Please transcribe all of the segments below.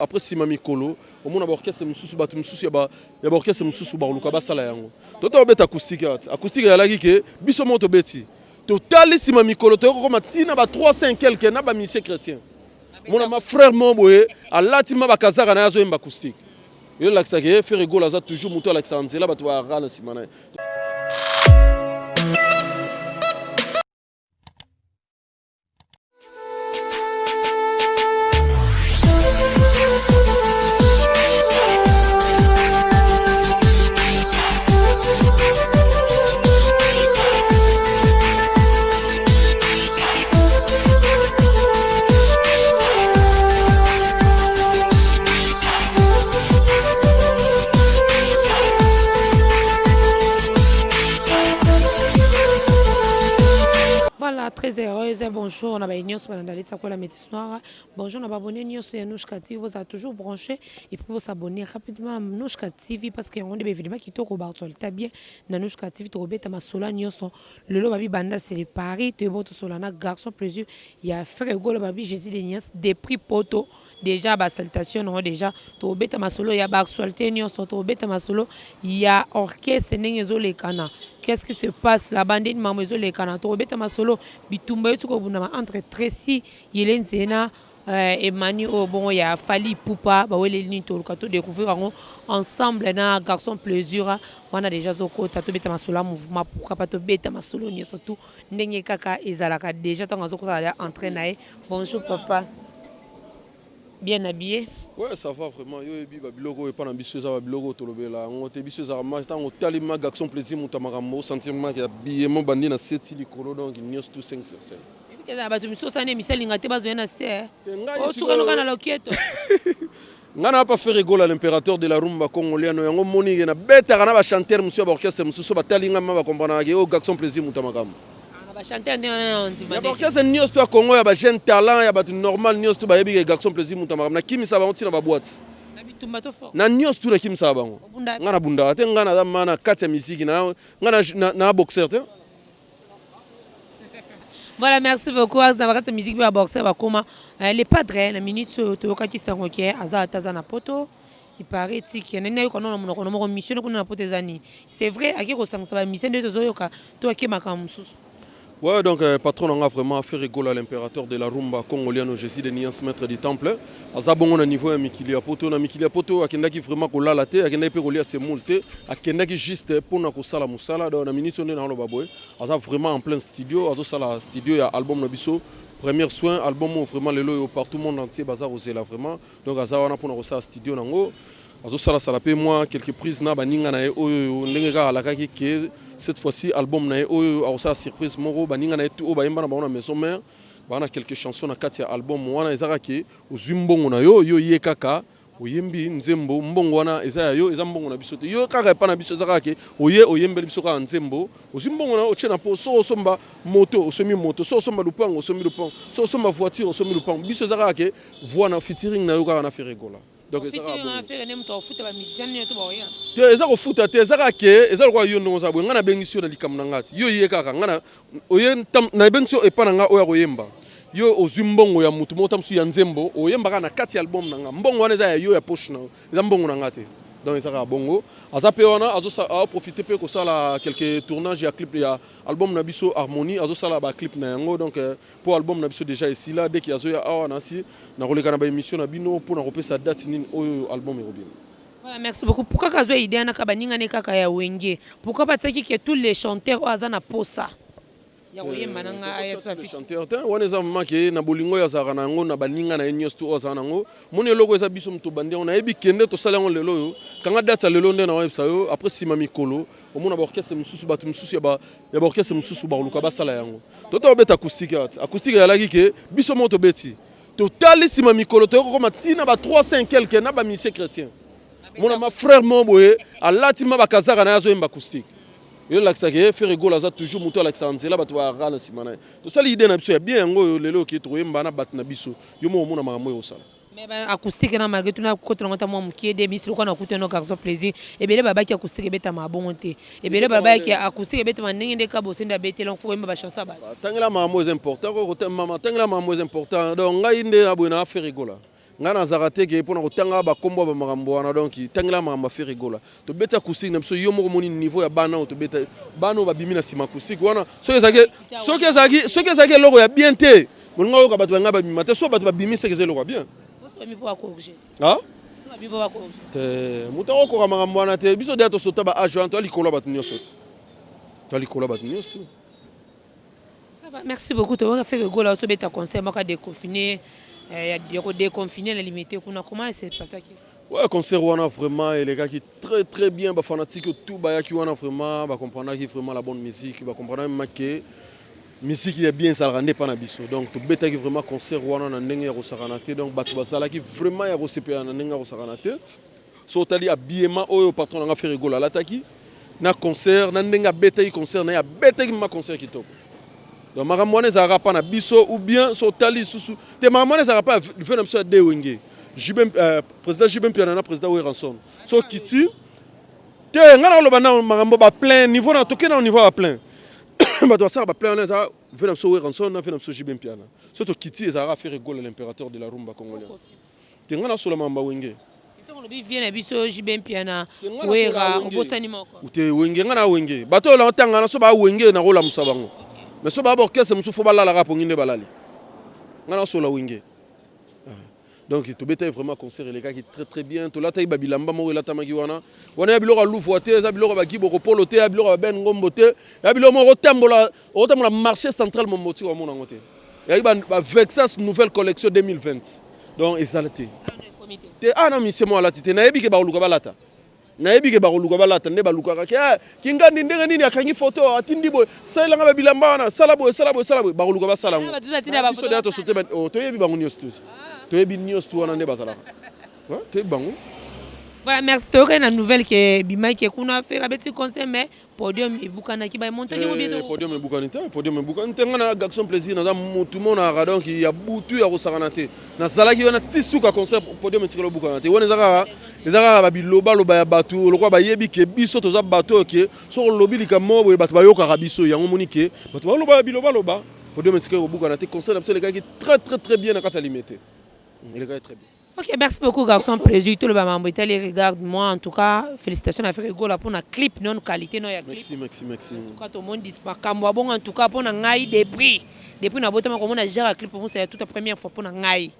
Après sima mikolo omona ba orchestre mosusu bato mosusu ya ba ya ba orchestre mosusu bakoluka basala yango. Toto babeta acoustique awa te. Acoustique ezalaki ke biso moko tobeti. Totali sima mikolo toyei kokoma ti na ba 300 quelque na ba musiciens chrétiens. Mona ma frère moko boye alati ma bakazaka na ye azoyemba acoustique. Yo elakisaka ye Ferre Gola aza toujours moto alakisaka nzela bato ba na nsima na ye. Voilà, très heureuse. Bonjour, na baye nyonso balanda Letsa Kola Métis Noire. Bonjour na babonne nyonso ya Nouchka TV, vous êtes toujours branché et puis vous s'abonner rapidement à Nouchka TV parce que yango nde évidemment kitoko ba actualité bien na Nouchka TV tokobeta masolo nyonso. Lelo babi banda c'est le Paris, toyebo tosola na garçon plaisir ya Frère Golo babi Jésus de Nias depuis Poto. Dejà ba salutation nango dejà tokobeta masolo ya ba actualite nionso tokobeta masolo ya orchestre ndenge ezolekana qu'est ce qui se passe là bas ndeni makambo ezolekana tokobeta masolo bitumba euti kobundama entre Tracy Yelenze na euh, Emani oyo bongo ya Fally Ipupa baweleli nini toluka to découvrir yango ensemble na garçon plaisir wana dejà azokota tobeta masolo ya mouvement pourquoi pas tobeta masolo nionso tout ndenge kaka ezalaka dejà ntango azokosala ya entrée na ye bonjour papa Bien habillé. Ouais, ça va vraiment. Yo ebi ba biloko oyo epa na biso eza ba biloko oyo tolobela yango te. Biso ezalaka ma ntango otali ma garçon plaisir moto ya makambo osentir ma ya billet mo bandi na se ti likolo donc nyonso tout 5 sur 5. Ebi eza bato misusu osala na émission alinga te bazoya na se. Otukanoka na loketo. Nga na pa Ferre Gola l'imperateur de la rumba congoliano yango moni ke na betaka na ba chanteur mosusu ya ba orchestre mosusu batali nga ma ba comprenaka ke oyo garçon plaisir moto ya makambo. Ah, ba chanteur nde wana ndima ya ba orchestre nyonso to ya Congo ya ba jeune talent ya bato normal nyonso to bayebi ke garçon plaisir moto ya makambo nakimisa bango ntina ba boîte na bitumba to fort na nyonso tu nakimisaka bango nga nabundaka te nga naza ma na kati ya miziki na nga na, na boxer te. Voilà, merci beaucoup. Aza na bakati musique ba boxer bakoma. Euh, les padres na minute oyo toyokaki sango ke aza ata aza na poto. Il paraît tiki nani nayoka nona monoko na moko mission kuna na poto eza nini. C'est vrai ake kosangisa ba mission nde tozoyoka to ake makambo mosusu. Ouais, donc euh, patron nanga vraiment fait rigoler l'impérateur de la rumba congoliano Jésus de Nias maître du temple aza bongo na niveau ya mikili ya poto na mikili ya poto akendaki vraiment kolala te akendaki mpe kolia semoule te akendaki juste mpona kosala mosala donc na minute oyo nde naoloba boye Aza vraiment en plein studio, azo sala studio ya album na biso Premier soin, album oyo vraiment lelo oyo partout monde entier baza kozela vraiment. Donc aza wana pona kosala studio nango. Azo sala sala pe mwa quelques prises na baninga na ye oyo ndenge kaka alakaki ke cette fois-ci album na ye oyo akosala surprise moko baninga na ye tout oyo bayemba na bango na maison mère ba na quelques chansons na kati ya album wana eza kaka ke ozwi mbongo na yo yo ye kaka Oyembi nzembo mbongo wana eza ya yo eza mbongo na biso te yo kaka epa na biso eza kaka ke oye oyembeli biso kaka nzembo ozwi mbongo na yo otie na po soki osomba moto osombi moto soki osomba lupango osombi lupango soki osomba voiture osombi lupango biso eza kaka ke voix na featuring na yo kaka na Ferre Gola donc eza kaka bongo te eza kofuta te eza kaka ke eza lokola yo ndenge oza boye ngai nabengisi yo na likambo na ngai te yo ye kaka ngai na Oye nayebengisi yo epa na nga oyo akoyemba yo ozwi mbongo ya mutu moko ta mosusu ya nzembo oyemba kaka na kati ya album na nga mbongo wana eza ya yo ya poche na yo eza mbongo na nga te donc eza kaka bongo aza pe wana azo profiter pe kosala quelques tournage ya clip ya album na biso harmonie azosala ba clip na yango donc euh, po album na biso déjà esila dès que azoya awa nasi nakoleka na ba émission na bino mpo na kopesa date nini oyo album ekobima. Voilà, merci beaucoup. Pourquoi kazwa idée wana ka baninga ne kaka ya wenge? Pourquoi batiaki que tous les chanteurs oyo aza na posa ya koyemba na nga aya tosa fit. Chanteur te wana eza vraiment ke na bolingo oyo azalaka na yango na baninga na ye nyonso tu oyo azalaka na yango moni eloko eza biso moto tobandi yango nayebi kende tosali yango lelo oyo kanga date ya lelo nde na oyebisa yo après nsima mikolo omona baorchestre mosusu bato mosusu ya ba ya baorchestre mosusu bakoluka basala yango tota babeta acoustique awa te acoustique ezalaki ke biso moko tobeti Totali sima mikolo toyei kokoma ti na ba 300 quelque na ba musiciens chrétiens. Mona ma frère moko boye alati ma bakazaka na ye azoyemba acoustique. Yo elakisaka ye Ferre Gola aza toujours moto alakisaka nzela bato ba na nsima na ye. Tosali idée na biso ya bien yango oyo lelo oke tokoyemba na bato na biso. Yo moko omona makambo oyo osala. Mais ba acoustique na malgré tout na kota na ngota mwa mukie de misi lokola na kuta no garçon plaisir ebele babaki acoustique ebetama bongo te ebele babaki acoustique ebetama ndenge nde kabose nde abetela faut koyemba ba chanson ya bato. Tangela makambo eza important ko mama tangela makambo eza important donc ngai nde na boye na Ferre Gola. Ngai nazalaka te ke mpona kotanga bakombo ya bamakambo wana. Donc tangela makambo ya Ferre Gola. Tobeti acoustique na biso, yo moko omoni niveau ya bana oyo tobeta, bana oyo babimi na nsima acoustique wana. Soki ezalaki eloko ya bien te, moninga oyoka bato bangai babima te. So bato babimi, seke eza eloko ya bien. Ah? Te, moto akokoka makambo wana te. Biso deya tosota ba âge wana, toya likolo ya bato nyonso te, toya likolo ya bato nyonso. Ça va, merci beaucoup. Toyoka Ferre Gola tobeta concert moko déconfiné, ya kodéconfiner na Limete kuna. Comment s'est passaki? Ouais, concert wana vraiment elekaki très très bien. Bafanatique tout bayaki wana, vraiment bacomprenaki vraiment la bonne musique, bacomprenaki make musique ya bien ezalaka nde epa na biso. Donc tobetaki vraiment concert wana na ndenge ya kosakana te. Donc bato bazalaki vraiment ya kosepela na ndenge ya kosakana te. So otali habillement oyo patron nanga Ferre Gola alataki na concert, na ndenge abetaki concert na ye, abetaki ma concert kitoko. Donc makambo wana ezalaka mpa na biso, ou bien so otali lisusu te, makambo wana ezalaka mpa ve na biso ya de Wenge, JB, président JB Mpiana na président Werrason. So kiti te, ngai na koloba na makambo baplein niveau na toke na niveau ya baplein, bato basala baplein wana eza ve na biso Werrason na ve na biso JB Mpiana. So tokiti, ezalaka Ferre Gola, l'Impérateur de la rumba congolais te. Ngai nasola makambo ya Wenge. Olobi vie na biso JB Mpiana, Wera, obosani moko. Te, Wenge, ngai na Wenge. Bato oyo otanga na so baa Wenge, nakolamusa bango, mais so baa baorchestre mosusu, fo balalaka pongi nde balali. Ngai nasola Wenge. Donc tobetaki vraiment concert, elekaki très très bien. Tolataki babilamba moko elatamaki wana wana ya biloko ya luvwa te, eza biloko ya bagiboko polo te, ya biloko ya baben ngombo te, ya biloko moko otambola, otambola marché central Momboti, wamona yango te. Eyaki bavexas nouvelle collection 2020. Donc ezala te te. Ah, na misie mo alati te, nayebi ke bakoluka balata, nayebi ke bakoluka balata nde balukaka ke Kingandi ndenge nini akangi foto, atindi boye, salelanga babilamba wana, sala boye, sala boye, sala boye. Bakoluka basala yango. Biso deya tosote, toyebi bango nyonso, toyebi nyonso tu wana nde bazalaka, toyebi bango. Voilà, merci. Toyokaki na nouvelle ke bimaki kuna, Ferre abeti concert, mais podium ebukanaki, bamontaki ngo bien. Podium ebukani te, podium ebukani te. Ngai na Garçon Plaisir, naza motu monaka, donc ya butu ya kosakana te. Nazalaki wana ti suka concert, podium etikala obukana te. Wana eza kaka babilobaloba ya bato, lokola bayebi ke biso toza bato oyo ke soki olobi likambo moko boye, bato bayokaka biso. Yango moni ke bato baloba ya bilobaloba. Podium etikali kobukana te. Concert na biso elekaki très très très bien na kati ya Limete, elekaki très bien. Ok, merci beaucoup, Garçon Plaisir. Tout le bamambo etali Regarde moi. En tout cas, félicitations à Ferre Gola pour la clip, non qualité non ya clip. Merci, merci, merci. En tout cas, tout le monde dit makambo bon, en tout cas pour ngai depuis na botama komona genre clip pour c'est toute la première fois pour ngai.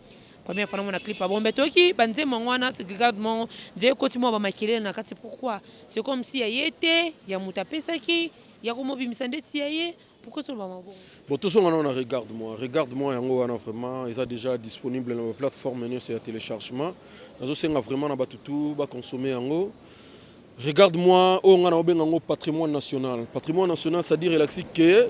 Première fois na clip bon, mais toki banze mongwana, c'est Regarde moi. Nze koti moi ba makelele na kati, pourquoi? C'est comme si ya yete ya muta pesaki ya komobimisa ndeti ya ye. Pourquoi sur le bamambo? Bon, tozonga nano na Regarde moi. Regarde moi yango wana vraiment eza déjà disponible na baplateforme nyonso ya téléchargement. Nazosenga vraiment na bato tu baconsommer yango. Regarde moi oyo ngai naobenga yango patrimoine national. Patrimoine national, c'est-à-dire elakisi ke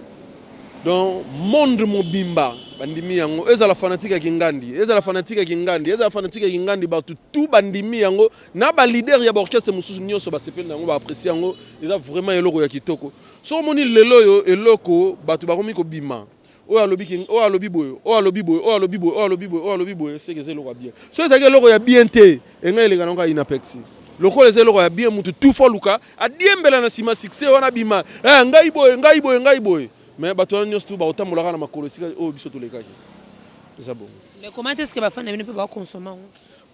donc monde mobimba bandimi yango, ezala fanatique ya Kingandi, ezala fanatique ya Kingandi, ezala fanatique ya Kingandi, bato tu bandimi yango, na baleader ya baorchestre mosusu nyonso basepeli na yango, baapprécie yango. Eza vraiment eloko ya kitoko. So omoni lelo oyo eloko bato bakomi kobima, oyo alobi, oyo alobi boye, oyo alobi boye, oyo alobi boye, oyo alobi boye, oyo alobi boye, seke eza eloko ya bien. So ezalaki eloko ya bien te, engai eleka nango inapex. Lokola eza eloko ya bien, mutu tu fo luka adiembela na nsima succès wana, bima, eh, ngai boye, ngai boye, ngai boye. Mais bato wana nyonso tu bakotambolaka na makolo esika oyo biso tolekaki. Eza bongo. Mais comment est-ce que bafans na bino mpe bakonsommer yango?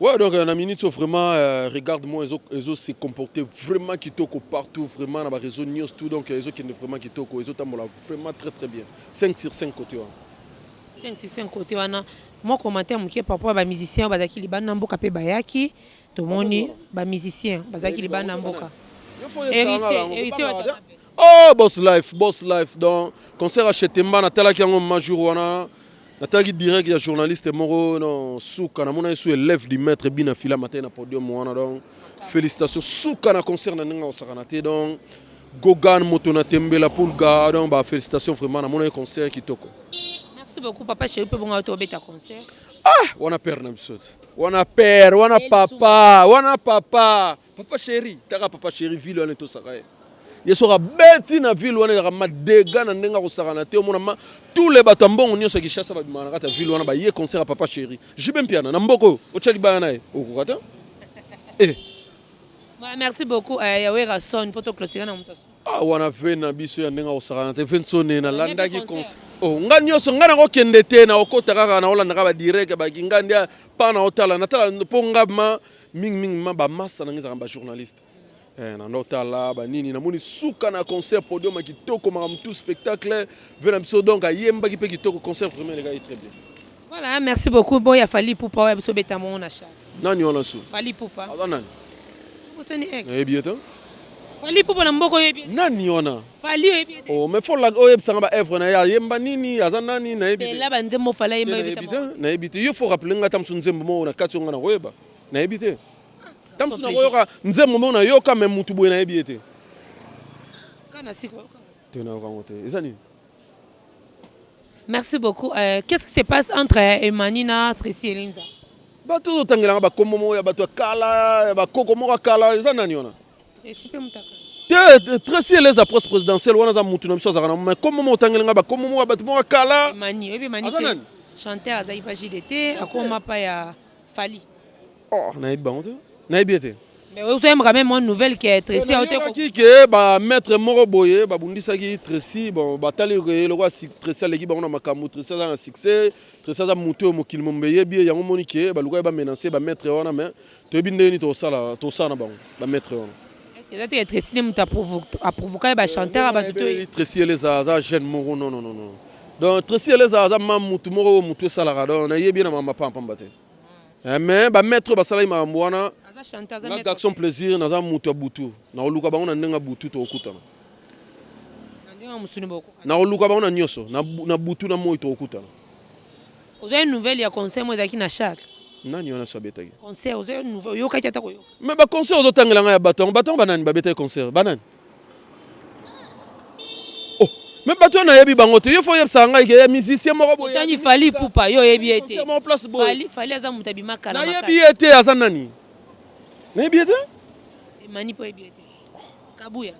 Ouais, donc na minute vraiment, regarde-moi, ils se comporter vraiment kitoko partout, vraiment na ba réseau news tout, donc ils ont vraiment kitoko, ils ont vraiment très très bien. 5 sur 5 côté wana. 5 sur 5 côté wana. Moi, commentaire moke par rapport à ba musicien bazaki libanda na mboka mpe bayaki, tomoni ba musicien bazaki libanda na mboka. Héritier. Oh, Boss Life, Boss Life. Donc concert à Chetemba, natalaki yango ma jour wana, natalaki direct ya journaliste moko. Non, suka namona ye, élève du maître bina fila matin na podium wana. Donc félicitations, suka na concert na ndenge akosakana te. Donc Gogan moto na tembela pulga, donc ba félicitations vraiment, namona ye concert kitoko. Merci beaucoup, papa chéri. Mpe bongo tobeta concert. Ah, wana père na biso te, wana père, wana papa, wana papa, papa chéri. Taka papa chéri, ville wana etosaka ye. Ye soki abeti na ville wana, ezalaka madega na ndenge akosakana te. Omona ma tous les bato ya mbongo nyonso ya Kinshasa babimaka na kati ya ville wana, baye concert ya papa chéri JB Mpiana. Na mboka oyo otya libaya na ye, okoka te. Eh. Voilà, merci beaucoup ya Werrason mpo toclôturer na moto. Ah, wana ve na biso ya ndenge akosakana te. Ve nsone nalandaki concert. Oh, nga nyonso nga nakokende te, nakokota kaka, nakolandaka badirect baki nga nde pa naotala, natala mpo nga ma mingimingi ma bamasa na nga ezalaka bajournaliste. Nanda otala banini, namoni suka na concert, podium ya kitoko, makambo tout, spectacle ve na biso, donc ayembaki mpe kitoko, concert vraiment elekaki très bien. Voilà, merci beaucoup. Boya Fally Ipupa oyo biso beta mongo na char. Nani wana su? Fally Ipupa. Aza nani? Osani ek. Nayebi ye te. Fally Ipupa na mboka oyebi? Nani wana? Fally oyebi te? Oh, mais faut oyebisanga ba œuvre na ye, ayemba nini, aza nani, nayebi te. Bela banzembo Fally ayemba. Nayebi te, nayebi te. Yo faut rappeler nga ata mosu nzembo moko na kati oyo nga nakoyeba. Nayebi te. Ta mosu nakoyoka nzembo moko, nayoka, mais mutu boye nayebi ye te. Kana sikoyo. Te, nayoka yango te. Eza nini? Merci beaucoup. Qu'est-ce qui se passe entre Emani na Tracy Elinza? Bato ozotangelanga bakombo moko ya bato ya kala, ya bakoko moko ya kala, eza nani wana? Tracy mpe mutaka. Te, Tracy Eleza, poste présidentielle wana aza mutu na biso, azalaka na, mais kombo moko otangelenga, bakombo moko ya bato moko ya kala. Emani, oyebi Emani? Aza te? Nani? Chanteur azali pa JDT, akoma pa ya Fally. Oh, nayebi bango te, nayebi ye te. Mais ozoyembaka même mwa nouvelle ke Tracy aote. Nayokaki ke bamaître moko boye babundisaki Tracy. Bon, batali ke lokola Tracy aleki bango na makambo, Tracy aza na succès, Tracy aza motu oyo mokili mombe eyebi ye, yango moni ke baluka ye bamenace bamaître wana. Mais toyebi ndenge nini tokosala, tosala na bango bamaître wana. Est-ce que eza te ke Tracy nde moto aprovoka ye bachanteur ya bato to? Tracy Eleza aza jeune moko, non, non, non, non. Donc Tracy Eleza aza ma mutu moko oyo mutu esalaka, donc nayebi ye na makambo pampamba te. Mais bamaître oyo basalaki makambo wana, Aza chanteur, aza nga maître. Garçon Plaisir, naza moto ya butu, nakoluka bango na ndenge ya butu, tokokutana. Na ndenge ya mosuni bokoka. Nakoluka bango na nyonso, na butu na moi, tokokutana. Ozwa nouvelle ya concert mo ezalaki na char? Nani wana so abetaki? Concert, ozwa nouvelle, oyokaki ata koyoka? Mais baconcert ozotangela ngai ya bato yango, bato yango banani babetaki concert, banani? Oh, mais bato oyo nayebi bango te. Yo faut oyebisaka ngai ke ya musicien moko boye. Otani Fally Ipupa, yo oyebi ye te? Concert moko place boye. Fally aza moto abima kala. Nayebi ye te, aza nani? Nayebi ye te. Emani mpo oyebi ye te? Kabuya.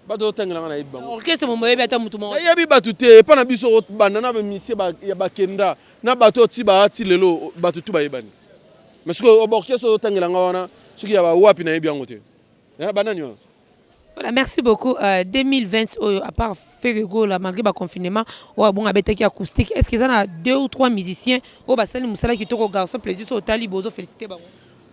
Bato ozotangela ngai nayebi bango. Orchestre momo oyebi ata motu moko? Nayebi bato te. Epa na biso banda na bamusicien ya bakenda na bato oyo ti baa ti lelo, bato tu bayebani. Mais soki baorchestre oyo otangela nga wana, soki ya bawapi, nayebi yango te. Banani wana? Voilà, merci beaucoup. 2020 oyo, à part Ferre Gola, malgré ba confinement, oyo bon abetaki acoustique, est-ce qu'ils en a deux ou trois musiciens oyo basali musala kitoko? Garçon Plaisir, so otali bozo féliciter bango.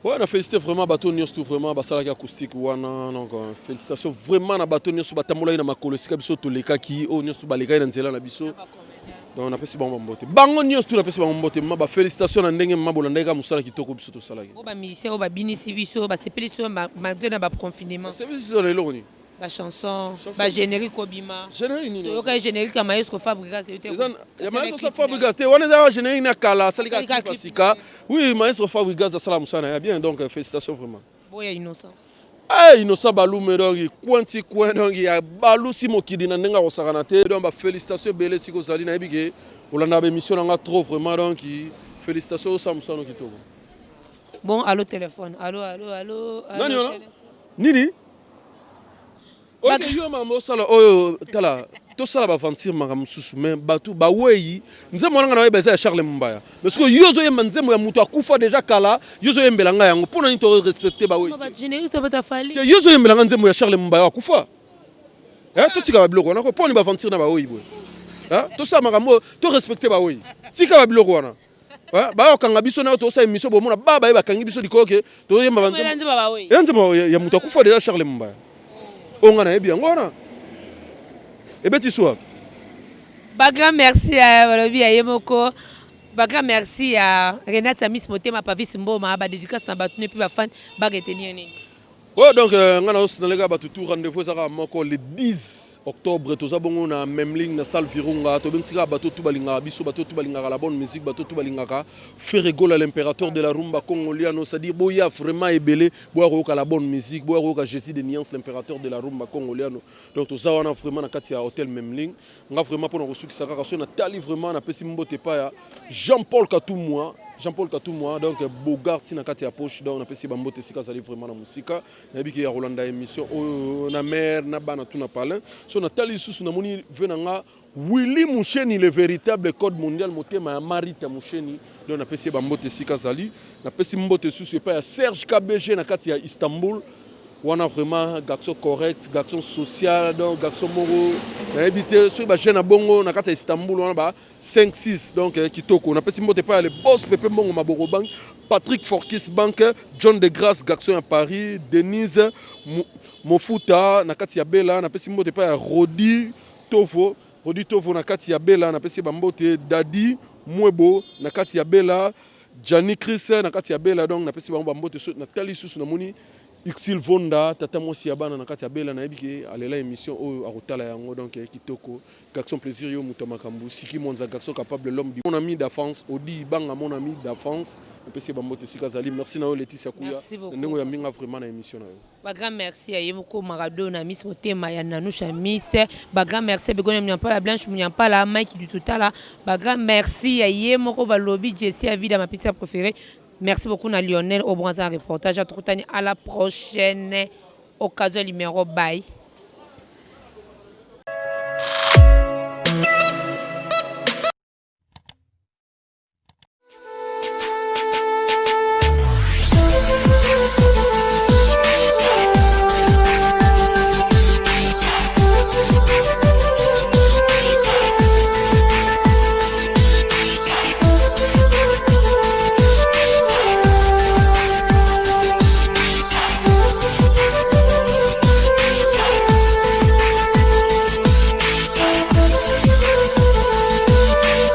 Ouais, na félicité vraiment bato nyonso tout vraiment basalaki acoustique wana. Donc félicitation vraiment na bato nyonso batambolaki na makolo esika biso tolekaki, oyo nyonso balekaki na nzela na biso. Donc napesi bango bambote, bango nyonso tu napesi bango mbote ma bafélicitation na ndenge ma bolandaki kaka mosala kitoko biso tosalaki. Oyo ba musicien oyo babinisi biso, basepeli biso malgré na ba confinement. Basepeli biso na eloko nini? Bachanson, bagénérique obima. Générique nini? Toyokaki générique ya Maestro Fabregas, yo te? Eza ya Maestro Fabregas te, wana eza générique na kala, asali kaka Asali clip ya sika. Oui, Maestro Fabregas asala mosala na ye bien, donc félicitations vraiment. Boya Innocent. Hey, Innocent Balume, donc coin ti coin, donc ya balusi mokili na ndenge akosakana te. Donc bafélicitation ebele esika ozali, nayebi ke olandaka baémission na nga trop vraiment, donc félicitation, osala mosala no kitoko. Bon, allo téléphone, allo, allo, allo, allo. Nani wana? Téléphone. Nini? Oke yo makambo osala oyo, tala, tosala baventure makambo mosusu, mais bato bawei nzembo wana nga na oyeba eza ya Charles Mumbaya. Mais soki yo ozoyemba nzembo ya moto akufa déjà kala, yo ozoyembela ngai yango mpo na nini? Torespecte bawei. Ba générique to bata Fally. Te, yo ozoyembela nga nzembo ya Charles Mumbaya akufa. Totika babiloko wana ko, mpo ni baventure na bawei boye. Tosala makambo oyo, torespecte bawei, tika babiloko wana. Bayokanga biso na yo, tosala émission, bomona ba baye bakangi biso likolo ke toyemba Eza nzembo bawei. Eza nzembo ya moto akufa déjà, Charles Mumbaya, oyo nga nayebi yango wana ebeti swa. Bagrand merci ya balobi ya ye moko, bagrand merci ya Renate Amis Motema, Pavis Mboma, badédicace na bato ne mpe bafan baretenir nini? Oyo donc nga nazosinaleka bato tout, rendez-vous eza kaka moko, le 10 octobre, toza bongo na Memling na salle Virunga. Tobengisi kaka bato tu balingaka biso, bato tu balingaka la bonne musique, bato tu balingaka Ferre Gola, l'impérateur de la rumba congoliano, c'est-à-dire boya vraiment ebele, boya koyoka la bonne musique, boya koyoka Jésus de Nuance, l'impérateur de la rumba congoliano. Donc toza wana vraiment na kati ya hôtel Memling. Nga vraiment mpona kosukisa kaka, so natali vraiment, napesi mbote epai ya Jean Paul Katumwa, Jean Paul Katumwa, donc Bogart na kati ya poche. Donc napesi bambote esika azali vraiment na mosika, nayebi ke ya kolanda émission oyo na mare na bana tu na palin. So natali lisusu, namoni ve na nga. Willy Musheni, le véritable code mondial, motema ya Marita Musheni. Donc napesi ye bambote esika azali. Napesi mbote susu epai ya Serge KBG na kati ya Istanbul. Wana vraiment garçon correct, garçon social, donc garçon moko nayebi te soki bajeune ya bongo na kati ya Istanbul wana ba 5 6, donc kitoko. Napesi mbote epai ya le boss Pepe Mbongo Maboko Bank, Patrick Forkis Bank, John de Grace, garçon ya Paris, Denise Mofuta na kati ya Bela. Napesi mbote epai ya Rodi Tovo, Rodi Tovo na kati ya Bela, napesi bambote. Dadi Mwebo na kati ya Bela, Jani Chris na kati ya Bela, donc napesi bango bambote. So natali susu, namoni Ixil Vonda, tata mwasi ya bana na kati ya Bela. Nayebi ke alela émission oyo, akotala yango. Donc kitoko, garçon plaisir, yo moto ya makambo. Siki Monza, garçon capable, l'homme du mon ami d'enfance, Odi Banga, mon ami d'enfance, napesi ye bambote esika azali. Merci na yo, Laetitia Kuya, Merci beaucoup. na ndenge oyo yaminga vraiment na émission na yo. Bagrand merci ya ye moko Maradona, Miss Motema ya Nanusha Miss. Bagrand merci ya Begonia Munyampala, Blanche Munyampala, Mike Dututala. Bagrand merci ya ye moko balobi Jessie Avida, ma pizza préférée. Merci beaucoup na Lionel Obranza, reportage. Tokutani à la prochaine occasion, numéro. Bye.